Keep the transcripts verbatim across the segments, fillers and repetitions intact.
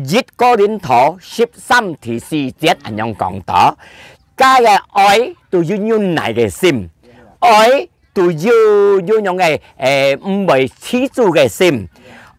一哥林多十三第四節恁樣講到，該个愛都有忍耐个心，愛都有有樣个誒毋會自主个心，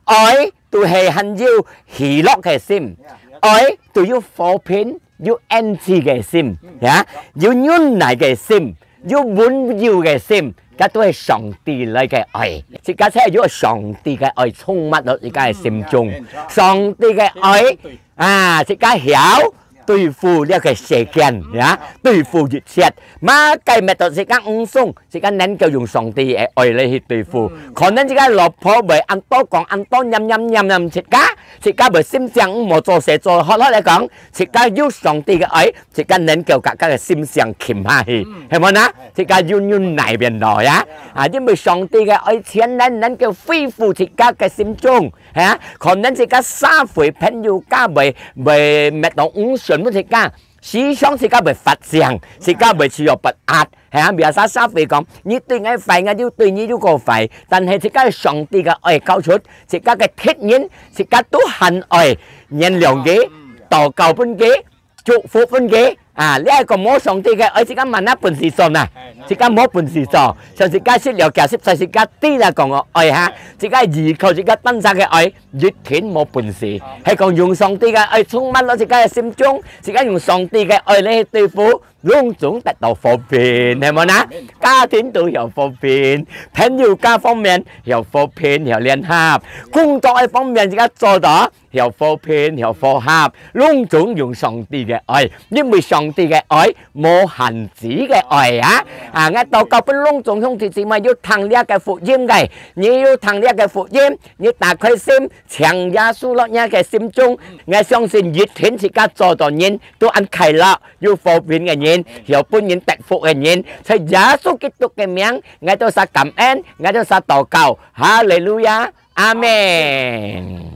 愛都係還有喜樂个心，愛都有和平，有恩慈个心，呀，有忍耐个心，有溫柔个心，該都係上帝來个愛。自家才有上帝个愛充滿到自家个心中，上帝个愛啊，自家曉對付這个世間，呀，對付一切。麼个搣到自家毋爽，自家能夠用上帝个愛來去對付。可能自家老婆會恁多講，恁多念念念念自家，自家會心想毋好做事做好好來講，自家有上帝个愛，自家能夠甲自家个心想撳下去，係無呢？自家有忍耐變到呀，啊，因為上帝个愛全能能夠恢復自家个心中。 係啊，可能自家社會朋友家會會搣到毋順服自家，時常自家會發性，自家會自我不安。係啊，biasa社會講，你對𠊎壞，𠊎就對你有個壞。但係自家上帝个愛教出，自家个敵人，自家都還愛原諒佢，禱告分佢， 祝福分佢。啊，你係講無上帝个愛，自家mana本事做啊？自家無本事做，像自家識了解，識在自家知啦講个愛哈，自家依靠自家單儕个愛，一定無本事。係講用上帝个愛充滿了自家个心中，自家用上帝个愛來對付，攏總得到和平，係無呢？家庭都有和平，朋友家方面有和平，有聯合，工作个方面自家做到 曉和平，曉和合，攏總用上帝个愛，因為上帝个愛無限制个愛啊！啊，𠊎禱告分攏總兄弟姊妹有聽這个福音个，你有聽這个福音，你打開心，請耶穌落你个心中，𠊎相信一定自家做到人都恁快樂，有和平个人，曉分人得福个人，在耶穌基督个名，𠊎兜儕感恩，𠊎兜儕禱告，哈利路亞！ 阿門。